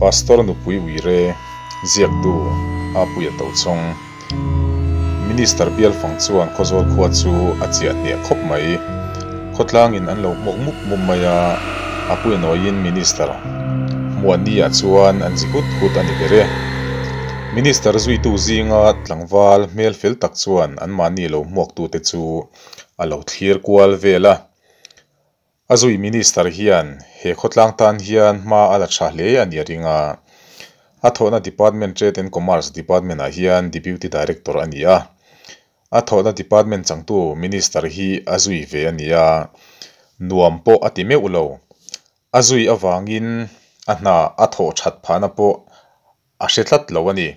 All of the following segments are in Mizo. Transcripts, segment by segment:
Pastor nupui uire ziaktu Apuia Tochhawng. Minister bial fang chuan Khawzawl khua chu a chiah hniah khawp mai. Khawtlangin an lo hmuak mup mup mai a, Apuia nawiin Minister hmuahni ah chuan an zi hut hut a ni ber e. Minister zuitu zinga tlangval hmel fel tak chuan anmahni lo hmuaktute chu a lo thlir kual vel a. A zui Minister hian he khawtlang tan hian hma a la tha hle a ni a ring a. A thawhna Department Trade and Commerce Department ah hian Deputy Director a ni a. A thawhna Department changtu Minister hi a zui ve a ni a, nuam pawh a ti meuh lo. A zui avangin a hna a thawh that phahna pawh a hre tlat lo a ni.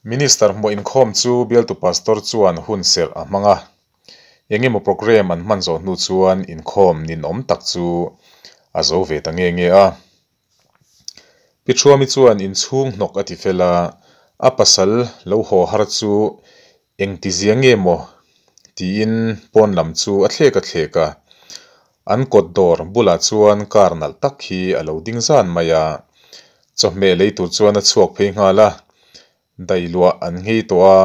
Minister hmuah inkhawm chu bialtu Pastor chuan hun serh a hmang a. Eng emaw programme an hman zawh hnu chuan inkhawm ninawm tak chu a zo ve ta nge nge a. Pi Thuami chuan inchhung hnawk a ti fel a, a pasal lo haw har chu engti zia nge maw tiin pawn lam chu a thlek a thlek a. An kawt dawr bulah chuan car nalh tak hi a lo ding zan mai a, chawhmeh lei tur chuan a chhuak phei nghal a. Dailuah an nghei tawh a,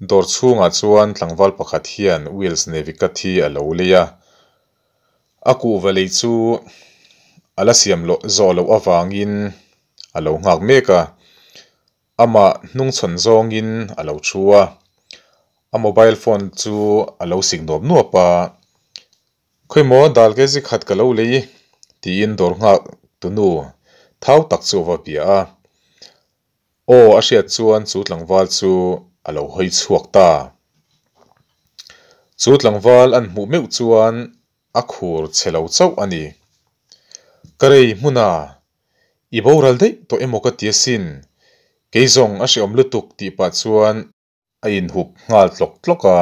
dawr chhungah chuan tlangval pakhat hian Wheels Navicat hi a lo lei a, a kuhva lei chu a la siam loh zawh loh avangin a lo nghak mek a, amah hnungchhawn zawngin a lo thu a, a mobile phone chu a lo sik nuap nuap a, Khawimaw dal kg khat ka lo lei tiin dawr nghak tunu thau tak chu a va bia a. Aw a hriat chuan chu tlangval chu a lo hawi chhuak ta. Chu tlangval an hmuh meuh chuan a khur che lo chauh a ni. Ka rei hmuna i boral daih tawh emaw ka ti asin, kei zawng a hreawm lutuk tih pah chuan A inhup nghal tlawk tlawk a,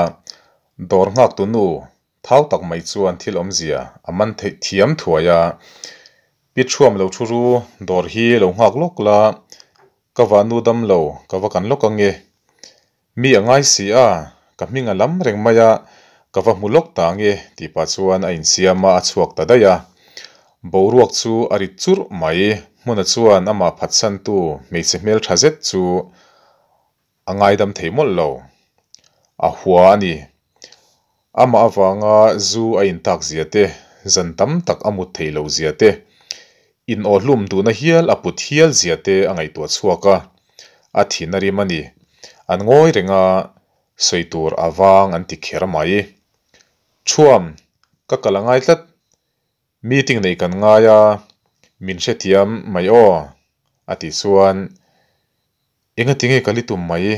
dawr nghaktu nu thau tak mai chuan thil awmzia a man theih thiam thuai a, Pi Thuam lo thu ru, dawr hi lo nghak lawk la, ka vahnu dam lo, ka va kan lawk ange. Mi a ngai si a, ka hming a lam reng mai a, ka va hmu lawk ta ange tih pah chuan a insiam a, a chhuak ta daih a. Boruak chu a rit churh mai, Hmuna chuan amah phatsantu hmeichhe hmeltha zet chu A ngaidam thei mawlh lo. A hua a ni. Amah avanga zu a intak zia te, zan tam tak a mut theih loh zia te, in awhlum duhna hial a put hial zia te a ngaihtuah chhuak a, a thin a rim a ni. An ngawi reng a, sawi tur a vang an ti kher mai. Thuam, ka kal a ngai tlat. Meeting neih kan ngai a, min hrethiam mai aw, a tih chuan Enga tinge ka li tum mai?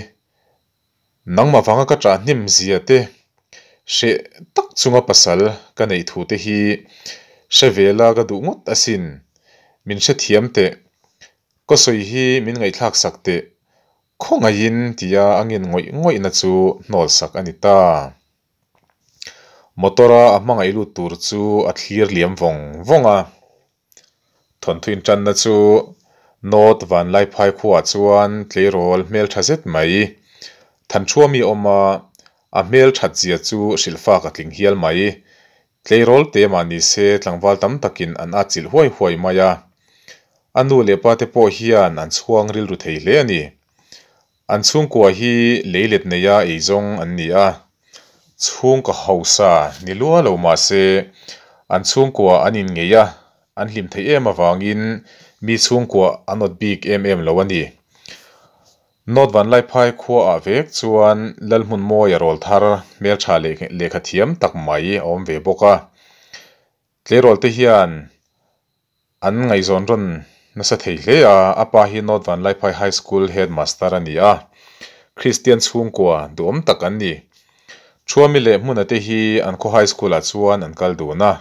Nangmah vanga ka ṭah hnem zia te, hreh tak chunga pasal ka neih thu te hi hre ve la ka duh ngawt asin. Min hrethiam teh. Ka sawi hi min ngaihthlak sak teh. Khawngaihin tia a ngin ngawih ngawihna chu hnawl sak a ni ta. Motor-a a hmangaih lut tur chu a thlir liam vawng vawng a. Thawnthu intanna chu North Vanlaiphai khuaah chuan tleirawl hmeltha zet mai Thanṭhuami a awm a, a hmelthat zia chu hrilhfak a tling hial mai. Tleirawl te mah ni se tlangval tam takin an atchilh huai huai mai a, a nu leh pa te pawh hian an chhuang rilru thei hle a ni. An chhungkua hi leilet neia eizawng an ni a, chhungkaw hausa ni lua lo mah se an chhungkua an inngeih a, an hlim theih em avangin mi chhungkua an awt bik em em lo a ni. North Vanlaiphai khuaah vek chuan Lalhmunmawia rawl thar hmeltha leh lehkha thiam tak mai a awm ve bawk a. Tleirawl te hian An ngaihzawn rawn nasa thei hle a, a pa hi North Vanlaiphai High School Headmaster a ni a, Kristian chhungkua duhawm tak an ni. Thuami leh Hmuna te hi an khaw High School ah chuan an kal dun a,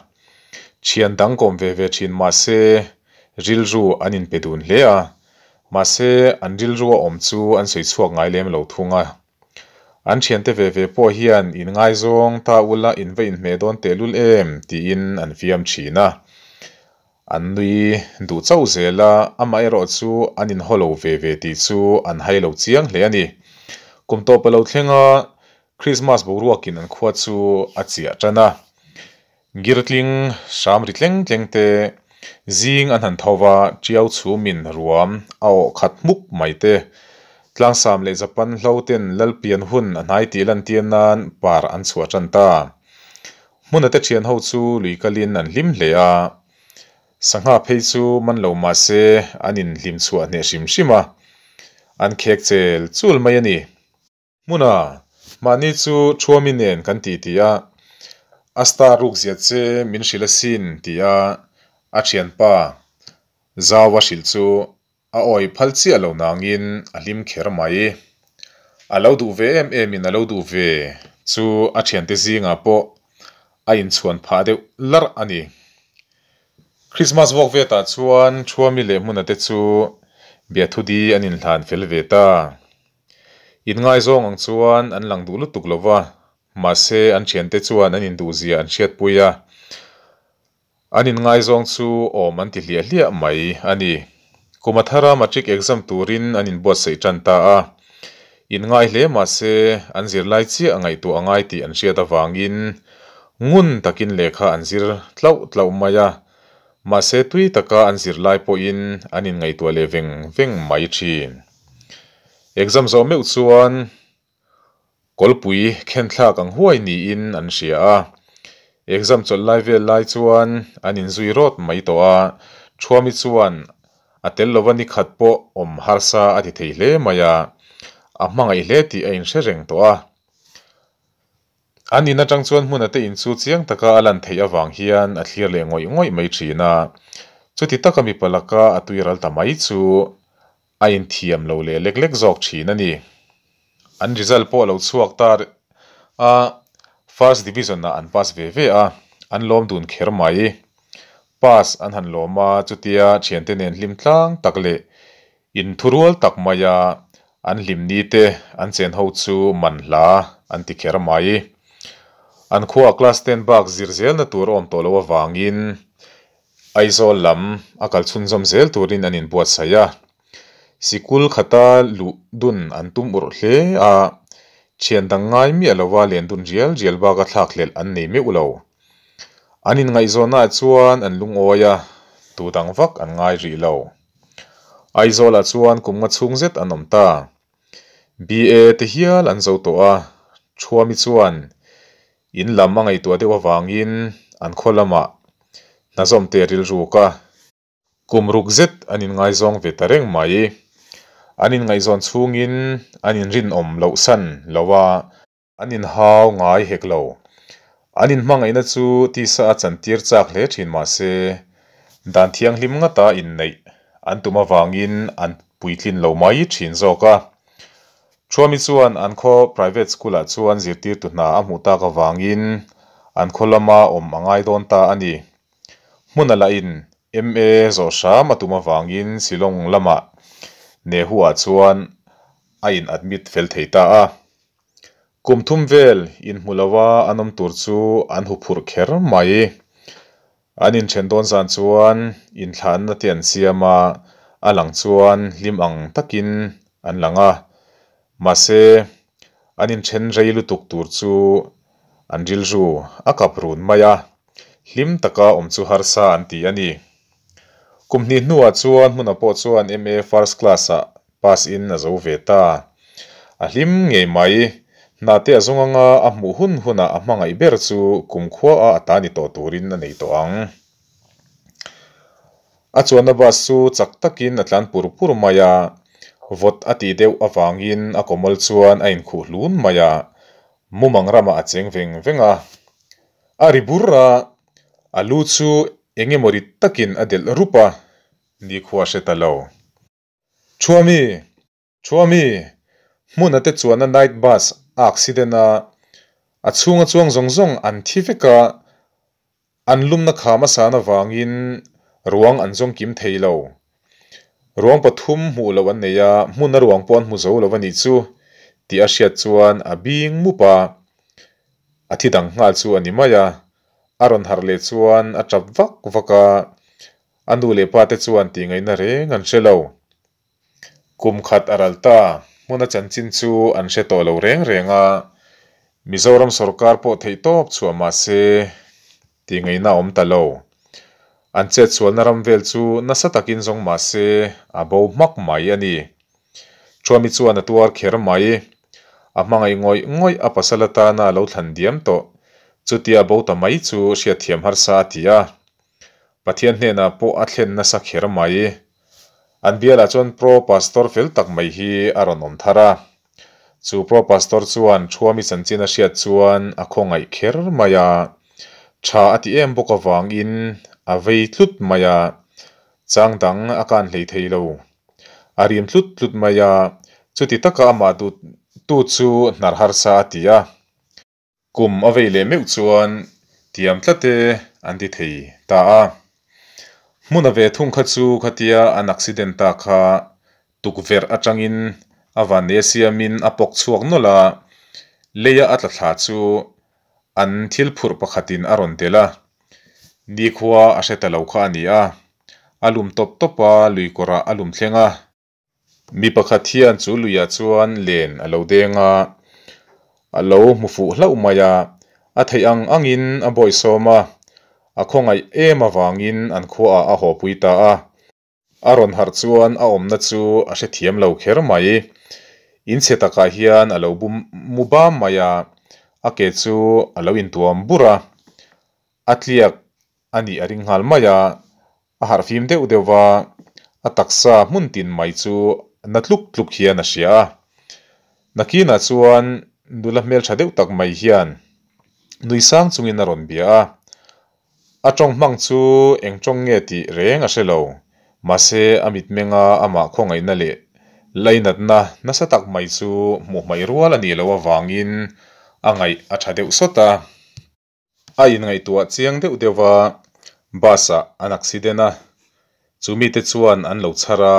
thian dang kawm ve ve thin mahse rilru an inpe dun hle a, mahse an rilru a awm chu an sawi chhuak ngai lem lo thung a. An thiante ve ve pawh hian in ngaizawng ta ula in va inhmeh dawn tehlul em tiin an fiam thin a. An nui duh chauh zel a, amaherawh chu an inhaw lo ve ve tih chu an hai lo chiang hle a ni. Kum tawp a lo thleng a, Krismas boruakin an khua chu a chiah tan a. Girtling hram ri tleng tleng te. Zing an han tho va, ṭiau chhumin ruam a awh khat hmuk mai te. Tlangsam leh Japan hlo ten lal pian hun a hnai tih lantir nan par an chhuah ṭan ta. Hmuna te ṭhian ho chu lui kalin an hlim hle a. Sangha phei chu man lo mah se an inhlim chhuah hneh hrim hrim a, an khek chel chul mai a ni. Hmuna, mahni chu Thuami nen kan ti ti a, a star ruk zia che min hrilh asin ti a a thianpa Zau a hrilh chu a awi phal chiah lo nangin a hlim kher mai. A lo duh ve em em in a lo duh ve chu a thiante zingah pawh a inchhuan phah deuh larh a ni. Krismas vawk vetah chuan Thuami leh Hmuna te chu biathudi an inhlan fel ve ta. Inngaizawng ang chuan an lang duh lutuk lo va, mahse an thiante chuan an induhzia an hriatpui a. An inngaizawng chu awm an ti hliah hliah mai a ni. Kum a thara matric exam turin an inbuatsaih tan ta a. Inngai hle mahse an zirlai chiah a ngaihtuah a ngai tih an hriat avangin ngun takin lehkha an zir tlauh tlauh mai a. Mahse tui taka an zirlai pawhin an inngaihtuah leh veng veng mai thin. Exam zawh meuh chuan kawlpui khen thlak ang huai niin an hria a. Exam chawlh lai vel lai chuan an inzui rawt mai tawh a, Thuami chuan a tel lova ni khat pawh awm harsa a ti thei hle mai a, a hmangaih hle tih a inhre reng tawh a. An in atang chuan hmuna te in chu chiang taka a lan theih avang hian a thlir leh ngawih ngawih mai thin a. Chuti taka mipa laka a tui ral ta mai chu a inthiam lo leh lek lek zawk thin a ni. An result pawh a lo chhuak ta a, First Division ah an pass ve ve a, an lawm dun kher mai. Pass an han lawm a, chutia thiante nen hlim tlang tak leh inthurual tak maia an hlim ni te an chen ho chu man hla an ti kher mai. An khuaah class ten bak zir zelna tur a awm tawh loh avangin Aizawl lam a kal chhunzawm zel turin an inbuatsaih a. Sikul khata luh dun an tum urh hle a, thian dang ngai miah lova len dun rial rial baka thlak hlelh an nei meuh lo. An inngaihzawnnaah chuan an lungawi a, tu dang vak an ngai rih lo. Aizawlah chuan kum nga chhung zet an awm ta. BA te hial an zo tawh a, Thuami chuan in lam a ngaihtuah deuh avangin an khaw lamah hna zawm te a rilruk a. Kum ruk zet an inngaizawng ve ta reng mai. An inngaihzawn chhungin an inrinawm loh san lo a. An inhau ngai hek lo. An inhmangaihna chu tisa a chantir chak hle thin mah se, dan thianghlim ngata inneih an tum avangin an puitlin lo mai thin zawk a. Thuami chuan an khaw private school-ah chuan zirtirtu hna a hmuh tak avangin an khaw lama awm a ngai dawn ta a ni. Hmuna lahin MA zawh hram a tum avangin Shillong lamah Nehu-ah chuan a in admit fel thei ta a. Kum thum vel inhmu lova an awm tur chu an huphurh kher mai. An inthen dawn zan chuan inthlahna te an siam a, a lang chuan hlim ang takin an lang a. Mahse, an inthen rei lutuk tur chu an rilru a kap run mai a, hlim taka awm chu harsa an ti a ni. Kum hnih hnuah chuan hmunah pawh chuan MA First Class-ah pass in a zo ve ta. A hlim ngei mai. Hna te a zawng anga a hmuh hun hunah a hmangaih ber chu kumkhua a a ta ni tawh turin a nei tawh ang. A chuanna bus chu chak takin a tlan pur pur mai a, vawt a tih deuh avangin a kawmawl chuan a inkhuh hlun mai a, mumang ramah a cheng veng veng a. A ri bur a, a lu chu eng emaw rit takin a delh rup a, nikhua hre ta lo. Thuami! Thuami! Hmuna te chuanna night bus a accident a, a chhunga chuang zawng zawng an thi vek a, an lumna kham a san avangin ruang an zawng kim thei lo. Ruang pathum hmuh loh an nei a, hmuna ruang pawh an hmu zo lo a nih chu tih a hriat chuan a bing mup a, a thi dang nghal chu a ni mai a. A rawn harh leh chuan a tap vak vak a, A nu leh pa te chuan tih ngaihna reng an hre lo. Kum khat a ral ta, hmuna chanchin chu an hre tawh lo reng reng a, Mizoram sorkar pawh theih tawp chhuah mah se tih ngaihna a awm ta lo. An chetsualna ram vel chu nasa takin zawng mah se a bo hmak mai a ni. Thuami chuan a tuar kher mai. A hmangaih ngawih ngawih a pasal atana a lo thlan diam tawh. Chutia a bo ta mai chu hriatthiam harsa a ti a. Pathian hnenah pawh a thlen nasa kher mai. An bialah chuan Pro Pastor fel tak mai hi a rawn awm thar a. Chu Pro Pastor chuan Thuami chanchin a hriat chuan a khawngaih kher mai a. Tha a ti em bawk avangin a vei tlut mai a, chang dang a kan hlei thei lo. A rim tlut tlut mai a, chuti taka amah duh tu chu hnar harsa a ti a. Kum a vei leh meuh chuan tiam tlat e an ti thei ta a. Hmun a ve thung kha chu khatia an accident ta kha tukverh atangin a vanneia siamin a pawk chhuak nawlh a, leia a tla thla chu an thil phurh pakhatin a rawn tel a, nikhua a hre ta lo kha a ni a, a lum tawp tawp a, lui kawrah a lum thleng a. Mi pakhat hian chu luiah chuan len a lo deng a, a lo hmu fuh hlauh mai a, a theih ang angin a bawihsawm a, a khawngaih em avangin an khuaah a hawpui ta a. A rawn harh chuan a awmna chu a hrethiam lo kher mai. In chhe takah hian a lo bu mu bam mai a, a ke chu a lo intuam bur a, a tliak a nih a ring nghal mai a, a harh fim deuh deuh va, a taksa hmun tin mai chu na tluk tluk hian a hria a. Nakinah chuan nula hmeltha deuh tak mai hian nui sang chungin a rawn bia a. A tawng hmang chu eng tawng nge tih reng a hre lo. Mahse, a mitmenga amah khawngaihna leh lainatna nasa tak mai chu hmuh hmaih rual a nih loh avangin a ngaih a tha deuh sawt a. A inngaihtuah chiang deuh deuh a, bus-ah an accident a, chu mite chuan an lo chhar a,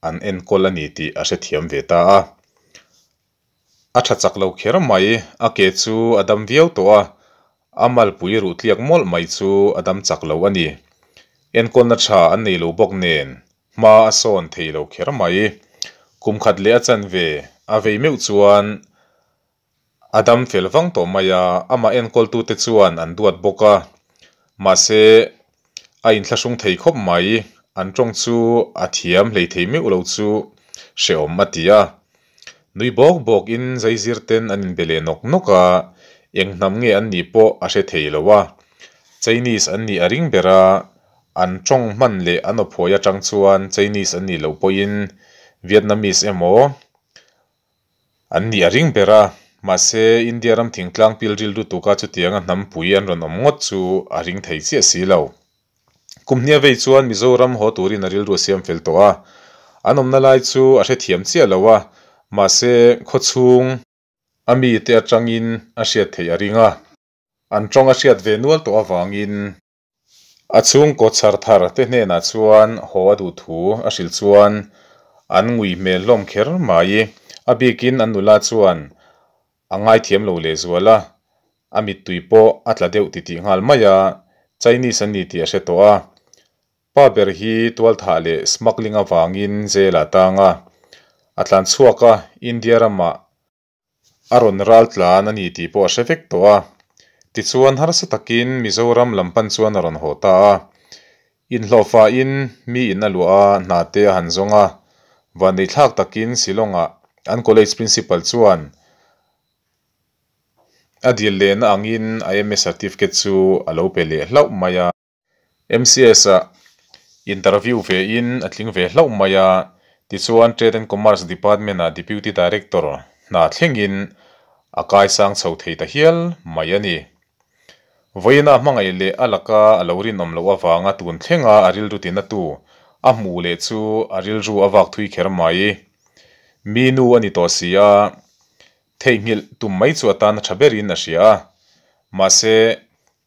an enkawl a ni tih a hrethiam ve ta a. A tha chak lo kher mai, a ke chu a dam viau tawh a, a malpui ruh tliak mawlh mai chu a dam chak lo a ni. Enkawlna tha an nei lo bawk nen hma a sawn thei lo kher mai. Kum khat leh a chanve a vei meuh chuan a dam fel vang tawh mai a, amah enkawltute chuan an duat bawk a, mahse a inthlahrung thei khawp mai, an tawng chu a thiam hlei thei meuh lo chu hrehawm a ti a. Nui bawk bawk in zaizir ten an inbe leh nawk nawk a, eng hnam nge an nih pawh a hre thei lo a. Chinese an nih a ring ber a, an tawng hman leh an awphawi atang chuan Chinese an nih loh pawhin Vietnamese emaw An nih a ring ber a, mahse India ram thingtlang pil ril lutuk a chutianga hnampui an rawn awm ngawt chu a ring thei chiah si lo. Kum hnia vei chuan Mizoram haw turin a rilru a siam fel tawh a, an awmna lai chu a hrethiam chiah lo a, mahse khawchhung a mite atangin a hriat theih a ring a. An tawng a hriat ve nual tawh avangin A chhungkaw chhar thar te hnenah chuan haw a duh thu a hrilh chuan an ngui hmel hlawm kher mai. A bikin an nula chuan a ngaithiam lo lehzual a, a mittui pawh a tla deuh titih nghal mai a, Chinese an ni tih a hre tawh a. Pa ber hi tualthah leh smuggling avangin jail ah tang a, a tlan chhuak a, India ramah A rawn ral tlan a ni tih pawh a hre vek tawh a. Tichuan harsa takin Mizoram lam pan chuan a rawn haw ta a. Inhlawhfahin mi in a luah a, hna te a han zawng a. Vanneithlak takin Shillong-ah an college principal chuan a dil lehna angin a MA certificate chu a lo pe leh hlauh mai a. MCS-ah interview ve in a tling ve hlauh mai a, tichuan Trade and Commerce Department-ah Deputy Director hna thlengin a kaisang chho thei ta hial mai a ni. Vawiina hmangaih leh a laka a lo rinawm loh avanga tun thlenga a rilru tinatu a hmuh leh chu a rilru a vak thui kher mai. Mi nu a ni tawh si a, Theihnghilh tum mai chu atan a tha berin a hria a, mahse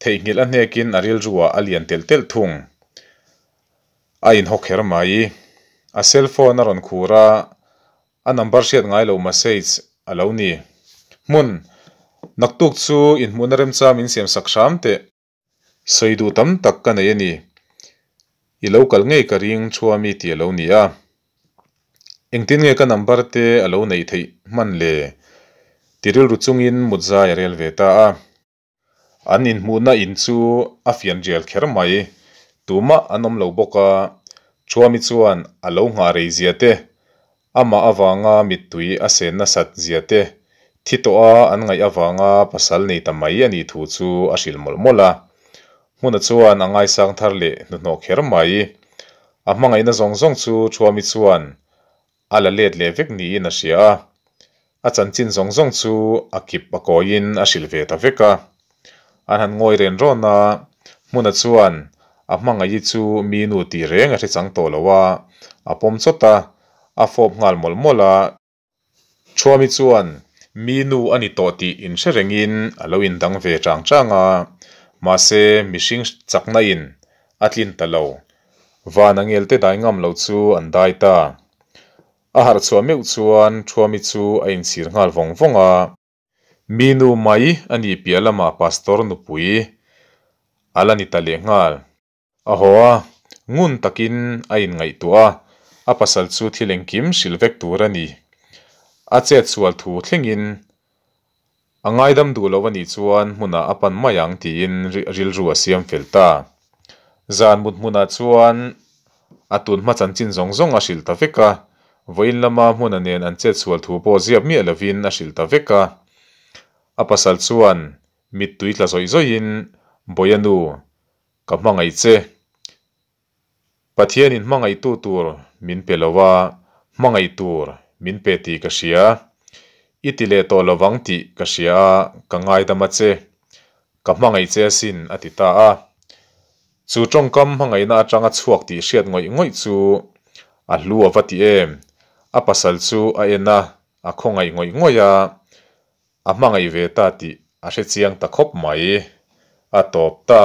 theihnghilh a hnekin a rilruah a lian telh telh thung. A inhaw kher mai. A cell phone a rawn khur a, a number hriat ngai lo message a lo ni. Hmun, naktuk chu inhmuhna remchang min siamsak hram teh. Sawi duh tam tak ka nei a ni. I lo kal ngei ka ring Thuami tih a lo ni a. Engtin nge ka number te a lo neih theih hman le? Ti rilru chungin mut zai a rel ve ta a. An inhmuhna in chu a fian rial kher mai. Tumah an awm lo bawk a, Thuami chuan a lo nghah rei zia te, amah avanga mittui a sen nasat zia te, thi tawha an ngaih avanga pasal nei ta mai a nih thu chu a hrilh mawlh mawlh a. Hmuna chuan a ngaisang thar leh hnuhnawh kher mai. A hmangaihna zawng zawng chu Thuami chuan a la let leh vek niin a hria a, a chanchin zawng zawng chu a kip a kawiin a hrilh ve ta vek a. An han ngawi ren rawn a, Hmuna chuan a hmangaih chu mi nu tih reng a hre chang tawh lo a, a pawm chawt a, a fawp nghal mawlh mawlh a. Thuami chuan mi nu a ni tawh tih inhre rengin a lo indang ve chang chang a, mahse mihring chakna in a tlin ta lo. Van angelte dai ngam lo chu an dai ta. A harh chhuah meuh chuan Thuami chu a inchhir nghal vawng vawng a. Mi nu mai a nih piah lamah Pastor nupui a la ni ta leh nghal. A haw a, ngun takin a inngaihtuah a, a pasal chu thil engkim hrilh vek tur a ni. A chet sual thu thlengin a ngaidam duh loh a nih chuan hmunah a pan mai ang tiin rilru a siam fel ta. Zan mut hmunah chuan a tun hma chanchin zawng zawng a hrilh ta vek a, vawiin lama hmuna nen an chet sual thu pawh ziap miah lovin a hrilh ta vek a. A pasal chuan mittui tla zawih zawihin Bawia nu Ka hmangaih che. Pathianin hmangaihtu tur min pe lo a, hmangaih tur min pe tih ka hria. I ti leh tawh lovang tih ka hria a, ka ngaidam a che. Ka hmangaih che asin a ti ta a. Chu tawngkam hmangaihna atanga chhuak tih hriat ngawih ngawih chu a hlu a va ti em. A pasal chu a en a, a khawngaih ngawih ngawih a. A hmangaih ve ta tih a hre chiang ta khawp mai. A tawp ta.